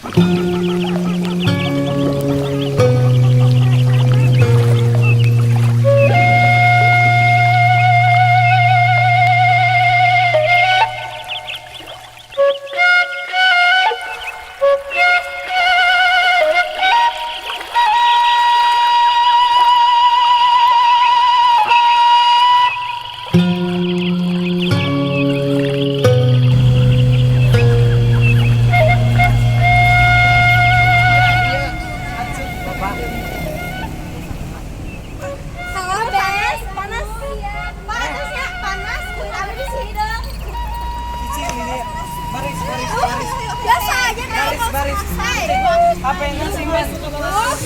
Bapak. Panas, panas. Panas ya, panas. Abi di sini dong. Cicing ini. Baris, baris, baris. Biasa aja. Baris, baris. Apa yang nasi, Mas? Panas.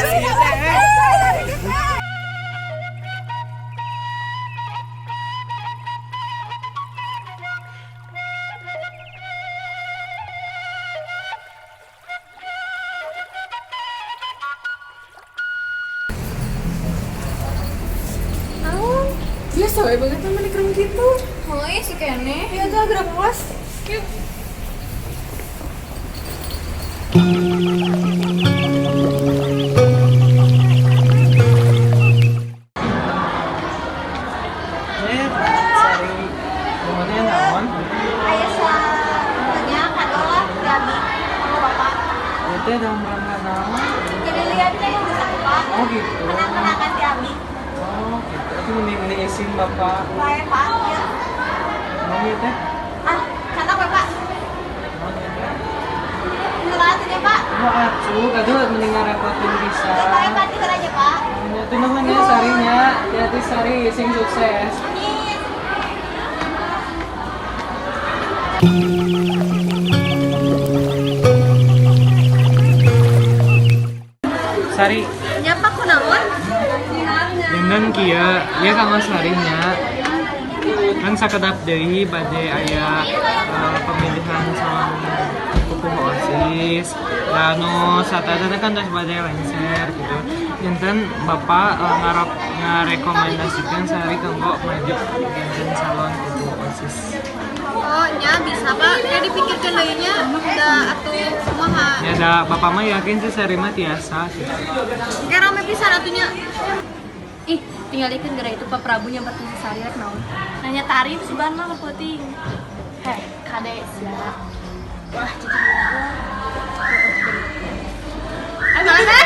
Iya, teh. Biasa we banget sama kerem gitu. Hoi, si kene. Ya tuh gerak puas. Yuk. Ini sari rumahnya naon? Ayo selanjutnya kado lah di abi sama bapak. Itu dalam rangka naon? Jadi lihat deh yang bisa Pak. Oh gitu. Kenang-kenangan di abi. Oh gitu. Itu mending mending isin bapak. Baik Pak. Ya. Mau ya teh? Ah, sana Pak. Mau ya teh? Beneran ya Pak. Mau atuh, aduh mending ngarepotin bisa. Baik Pak, tinggal aja Pak. Itu namanya sarinya, hati-hati sari, sing sukses. Amin. Sari, Nyapa kunaon? dengan kieu, ieu kanggo sarinya. Kan sakedap deui bade aya pemilihan calon pupuh OSIS. Lah nu satadana kan tos bade lengser gitu. Janten Bapak ngarep ngarekomendasikeun sari kanggo maju janten calon pupuh OSIS. Oh, nya bisa Pak. Kayak dipikirkan deui nya udah atuh kumaha. Ya da Bapak mah yakin sih sari mah tiasa gitu. Kayak rame pisan atuh nya. Ih, tinggal ikan gara itu Pak Prabu nyamperkeun si Sari rek naon. Nanya tarif sugan mah penting. Heh, kade sia. Wah, cicing gua. Mana?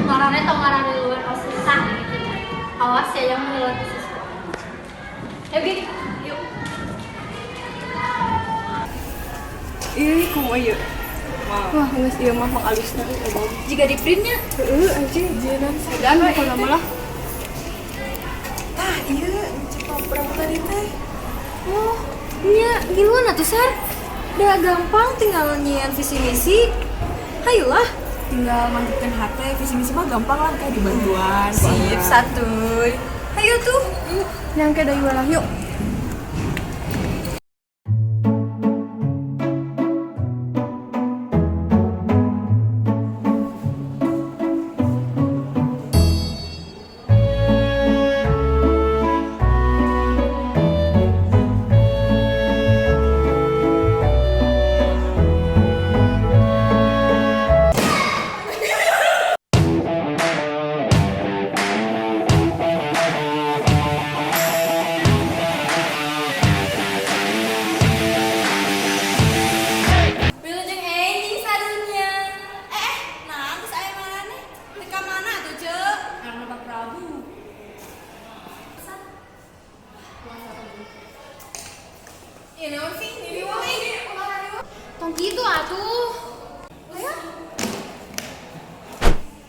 Ngarane tong ngarane luar OSIS gitu. Awas ya yang ngeluar OSIS. Ayo, Gi. Yuk. Ih, kumaha ieu? Wah, geus ieu mah pangalusna. Jika di printnya. Heeh, anjing jieunan sedan pokona mah lah. Tah, iya, cek Pak Prabu tadi teh. Oh, nya gimana tuh, Sar? Udah gampang tinggal nyian visi misi. Hayolah. Tinggal mantepin hati, visi misi mah gampang lah kayak dibantuan. Sip, santuy. Hayo tuh. Nyangke deui lah, yuk. Wilujeng enjing sadunya. Eh, nah, geus aya mana nih? Di ka mana tuh, Ceu? Karena Pak Prabu. Ya naon sih? Di wae. Tong gitu atuh.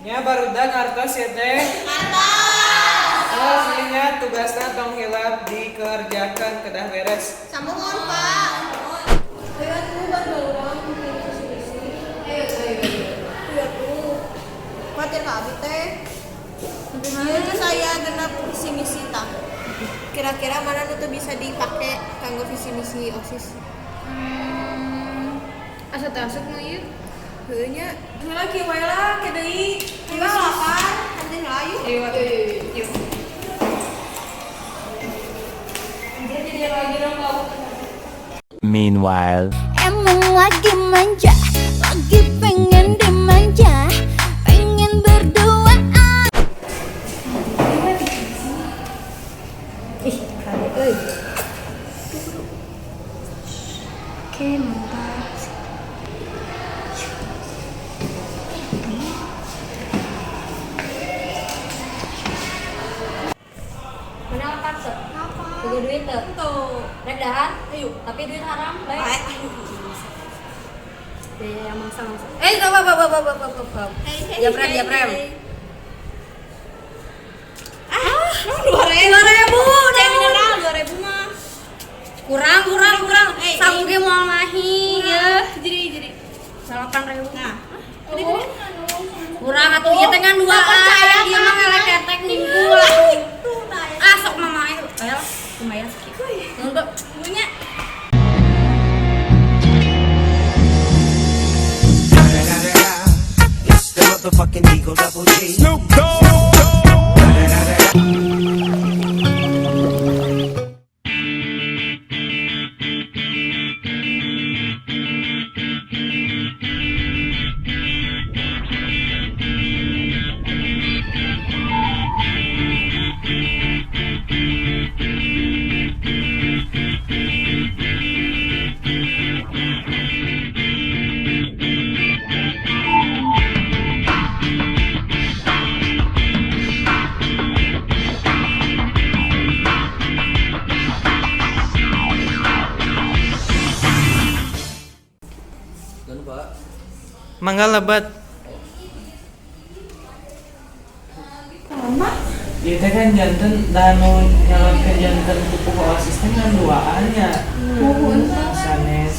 Nya barudak ngartos ya teh. Ngartos. Oh, nya tugasna tong hilap dikerjakan kedah beres. Samuhun, Pak. Ayo atuh bantu urang bikin visi misi. Ayo tuh, ayo. Iya tuh. Khawatir ka abi teh. Ieu geus aya genep visi misi tah. Kira-kira mana nu teu bisa dipake kanggo visi misi OSIS? Asa teu asup nu ieu. Heueuh nya. Heula kieu wae lah, ke deui. Ayo lapar, nanti heula yuk. Ayo, yuk. Jadi lagi dong kau. Meanwhile. Emang lagi manja, lagi pengen dimanja, pengen berduaan. Ih, kade euy. Oke, mantap. Mana lapar tuh? Boga duit tuh. Tuh. Rek dahar? Ayo. Tapi duit haram, baik. Baik. Ya, ya, mangsa mangsa. Eh, stop, stop, stop, stop, stop, stop. Hey, hey, Japrem, hey, japrem. hey. Ah, 2000. 2000, Cai mineral 2000 mah. Kurang, kurang, kurang. Eh, Sangu ge moal mahi ya. Jadi jadi. 8.000. Nah, Kurang atuh ieu teh ngan duaan. Dia mah ngelek-ketek ngumpul. Ah, sok mama ayo. Ayo lah, lumayan sekieu. Nuhun, Bu. punya. It's the motherfucking Eagle Double G. Snoop Dogg. Mangga lebet. Ieu teh kan janten danu nyalonkeun janten pupuhu OSIS teh ngan duaan nya. Sanes.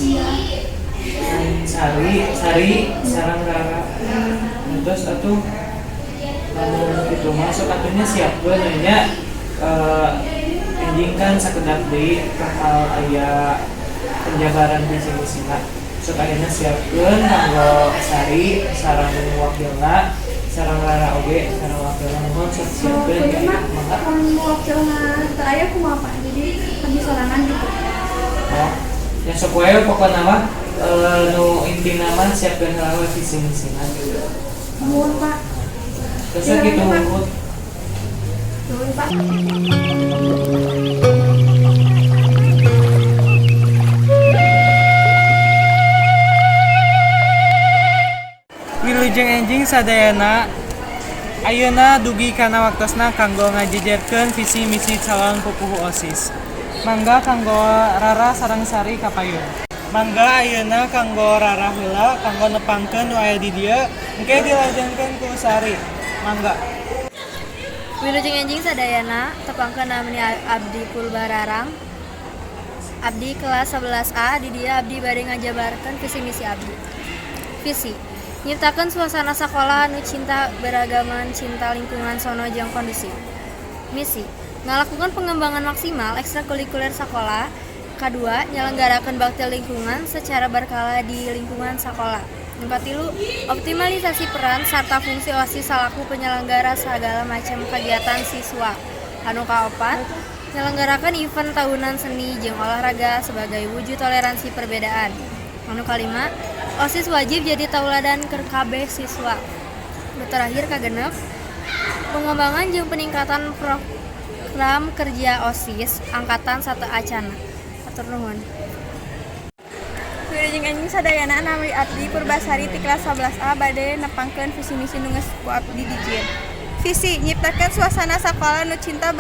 Sari, Sari sareng Rara. Terus atuh lamun kitu masuk atunya siapkeun we nya, enjing kan sakedap deui bakal aya penjabaran visi misina. Sok ayeuna siapkeun kanggo Sari sareng wakilna, sareng Rara oge sareng wakilna, mohon sok siapkeun. Pokoknya mah Mangga. mun wakilna teu aya kumaha, Pak? Jadi lebih sorangan gitu. Oh, ya sok wae, pokona mah nu intina mah siapkeun heula we visi misina gitu. Nuhun, Pak. Terus gitu. Pak. Nuhun. Nuhun, Pak. Wilujeng enjing sadayana. Ayeuna dugi kana waktosna kanggo ngajejerkeun visi misi calon pupuhu OSIS. Mangga kanggo Rara sareng Sari kapayun. Mangga ayeuna kanggo Rara heula kanggo nepangkeun nu aya di dieu, engke dilajengkeun ku Sari. Mangga. Wilujeng enjing sadayana, tepangkeun nami abdi Purbararang. Abdi kelas 11A, di dieu abdi bade ngajabarkeun visi misi abdi. Visi: nyiptakeun suasana sakola anu cinta beragaman, cinta lingkungan, sono jeung kondusif. Misi: ngalakukan pengembangan maksimal ekstrakurikuler sakola. Kadua, nyelenggarakeun bakti lingkungan secara berkala di lingkungan sakola. Nu katilu, optimalisasi peran sarta fungsi OSIS salaku penyelenggara segala macam kegiatan siswa. Anu kaopat, nyelenggarakeun event tahunan seni jeung olahraga sebagai wujud toleransi perbedaan. Anu kalima, OSIS wajib jadi tauladan keur kabeh siswa. Nu terakhir kagenep, pengembangan jeung peningkatan program kerja OSIS angkatan sateuacanna. Hatur nuhun. Wilujeng enjing sadayana, nami abdi Purbasari ti kelas 11A bade nepangkeun visi misi nu geus ku abdi dijieun. Visi: nyiptakeun suasana sakola nu cinta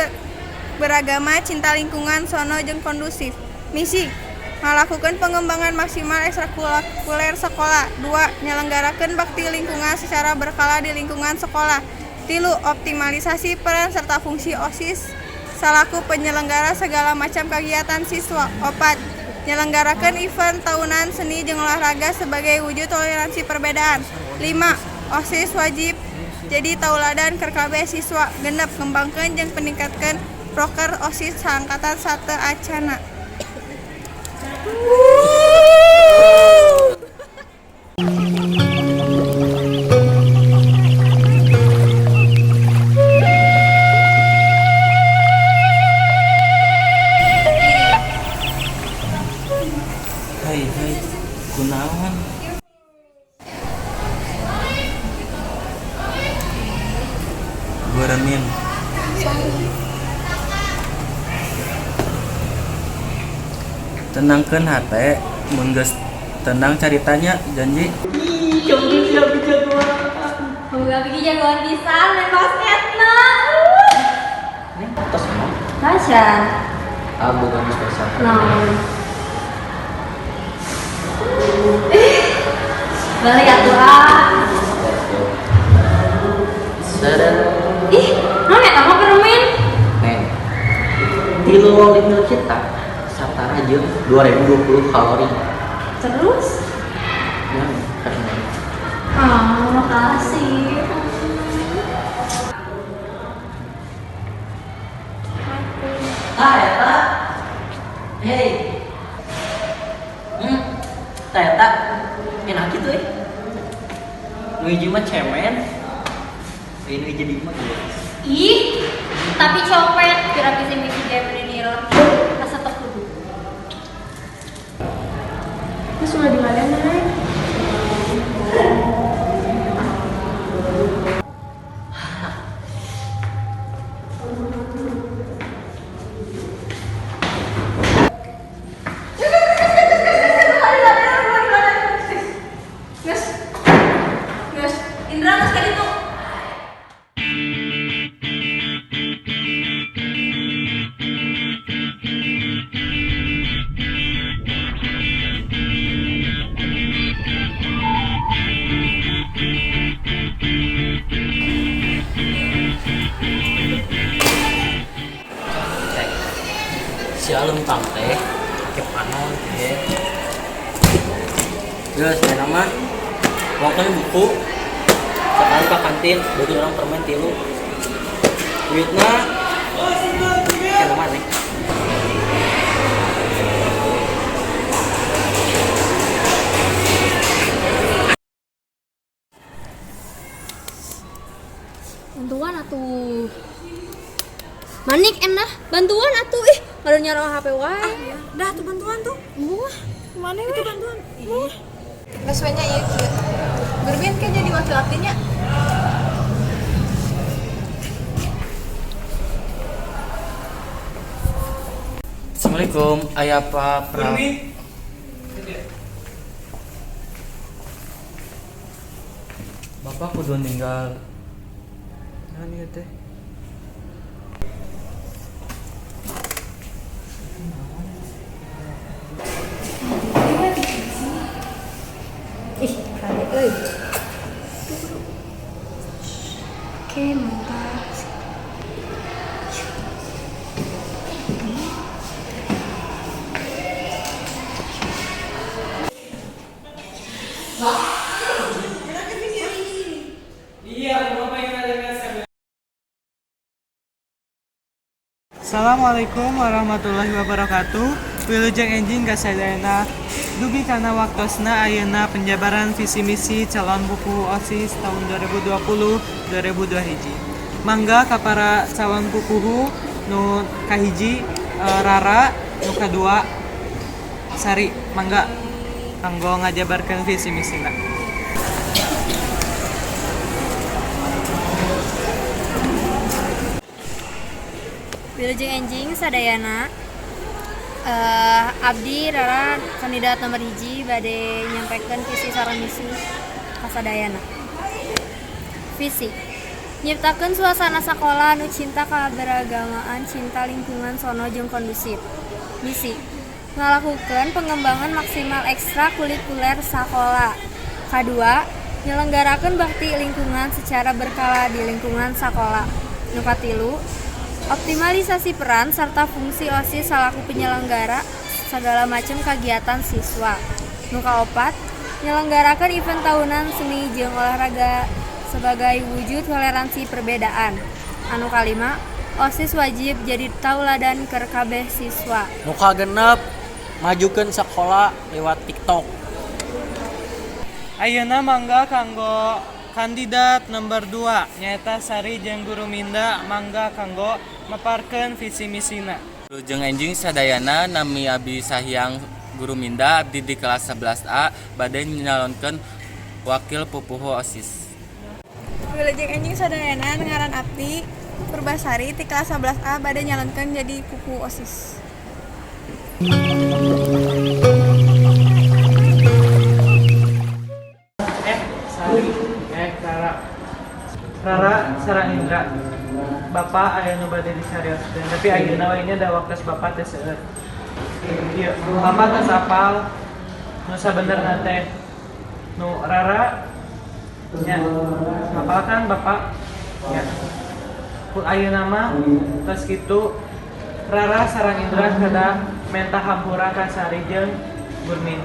beragama, cinta lingkungan, sono jeung kondusif. Misi: ngalakukeun pengembangan maksimal ekstrakurikuler sekolah. 2. Nyelenggarakeun bakti lingkungan secara berkala di lingkungan sekolah. 3. Optimalisasi peran serta fungsi OSIS salaku penyelenggara segala macam kegiatan siswa. 4. Nyelenggarakeun event tahunan seni jeung olahraga sebagai wujud toleransi perbedaan. 5. OSIS wajib jadi tauladan keur kabeh siswa. 6. Ngembangkeun jeung peningkatkeun Proker OSIS saangkatan sateuacanna. Hai hai, kunaon? Guremin. Tenangkeun hate, mun geus tenang caritanya janji. Boga bikin jagoan pisan main basketna. Neng, tos naon? Tasya. Ah, boga nu spesial. Naon? Balik atuh ah. Sadar. Ih, naon eta mah permen? Neng. Tilu mil kita satara jeung 2020 kalori. Terus? Ya, karena Ah, makasih. Ah, eta. Hei. Tah eta. Enak gitu eh. Nu hiji mah cemen. Ini hiji di mah geus. Ih, tapi copet kira visi misi game ini asa teu kudu. Terus udah di mana, Neng? Geus. Geus. Indra geus ka ditu. Cek. Si lempang teh make panon teh. Terus ya nama pokoknya buku sekali ke kantin beli orang permen tilu duitna kayak mana nih. Bantuan atuh. Manik endah, bantuan atuh ih, baru nyarang HP wae. Dah tuh bantuan tuh. Wah, Mana itu bantuan? Ih. Geus we nya ieu kieu. Gurbin kan jadi wakil abdi nya. Assalamualaikum, aya Pak Pra. Bapak kudu ninggal. Naon ieu teh? Ih, kade euy. Oke, mantap. Assalamualaikum warahmatullahi wabarakatuh. Wilujeng enjing kasadayana dugi kana waktosna ayeuna penjabaran visi misi calon pupuhu OSIS tahun 2020 2021. Mangga ka para calon pupuhu nu kahiji Rara, nu kadua Sari, mangga kanggo ngajabarkeun visi misina. Wilujeng enjing sadayana. Abdi Rara kandidat nomor hiji bade nyampaikan visi sareng misi kasadayana. Visi nyiptakeun suasana sakola nu cinta kaberagamaan, cinta lingkungan sono jeung kondusif. Misi ngalakukeun pengembangan maksimal ekstrakurikuler sakola. Kadua, nyelenggarakeun bakti lingkungan secara berkala di lingkungan sakola. Nu katilu, optimalisasi peran serta fungsi OSIS salaku penyelenggara segala macam kegiatan siswa. Nu kaopat, nyelenggarakeun event tahunan seni jeung olahraga sebagai wujud toleransi perbedaan. Anu kalima, OSIS wajib jadi tauladan keur kabeh siswa. Nu kagenep, majukeun sakola lewat TikTok. Ayeuna mangga kanggo kandidat nomor 2 nyaeta Sari jeung Guru Minda, mangga kanggo maparkeun visi misina. Wilujeng enjing sadayana, nami abdi Sahyang Guru Minda, abdi di kelas 11A bade nyalonkeun wakil pupuhu OSIS. Wilujeng enjing sadayana, ngaran abdi Purbasari ti kelas 11A bade nyalonkeun jadi pupuhu OSIS. Eh, Sari, eh Rara. Rara sareng Indra. Bapak aya nu bade disarioskeun, tapi ayeuna we nya da waktos Bapak teh seueur. Ieu, Bapak tos apal nu sabenerna teh nu Rara nya. Apal kan Bapak? Nya. Ku ayeuna mah tos kitu Rara sareng Indra kedah menta hampura ka Sari jeung Gurmin.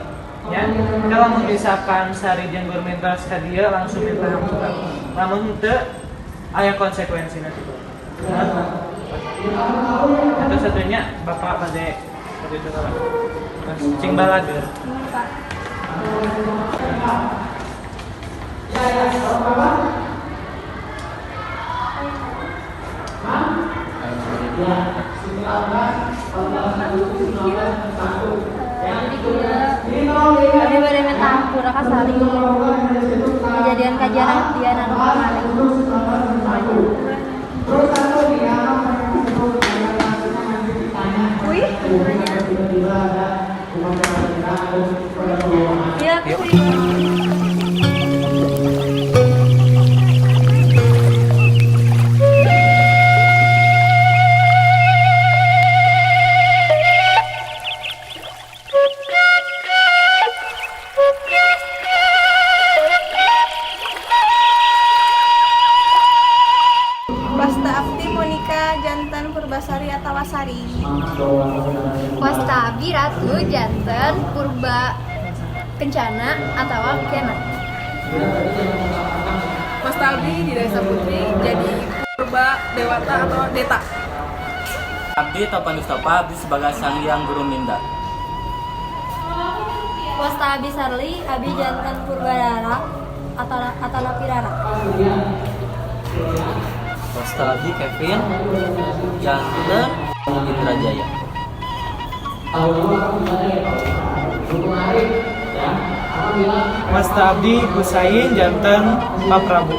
Ya, kalau misalkan Sari jeung Gurmin tos ka dieu langsung minta hampura. Lamun henteu aya konsekuensina kitu. Itu satunya Bapak bade itu lah. Cing balageur. Abdi bade menta hampura ka Sari. Kejadian kajadian anu kamari. Wih. Iya, kuy. Wasta abdi Monica janten Purbasari atawa Sari. Wasta abdi Ratu janten Purba Kencana atawa Kena. Wasta abdi di Desa Putri jadi Purba Dewata atau Deta. Abdi Topan Mustafa, abdi sebagai Sanghyang Guru Minda. Wasta abdi Sarli, abdi janten Purbarara atau Pirara. Wasta abdi Kevin janten Indra Jaya. Wasta abdi Husain janten Pak Prabu.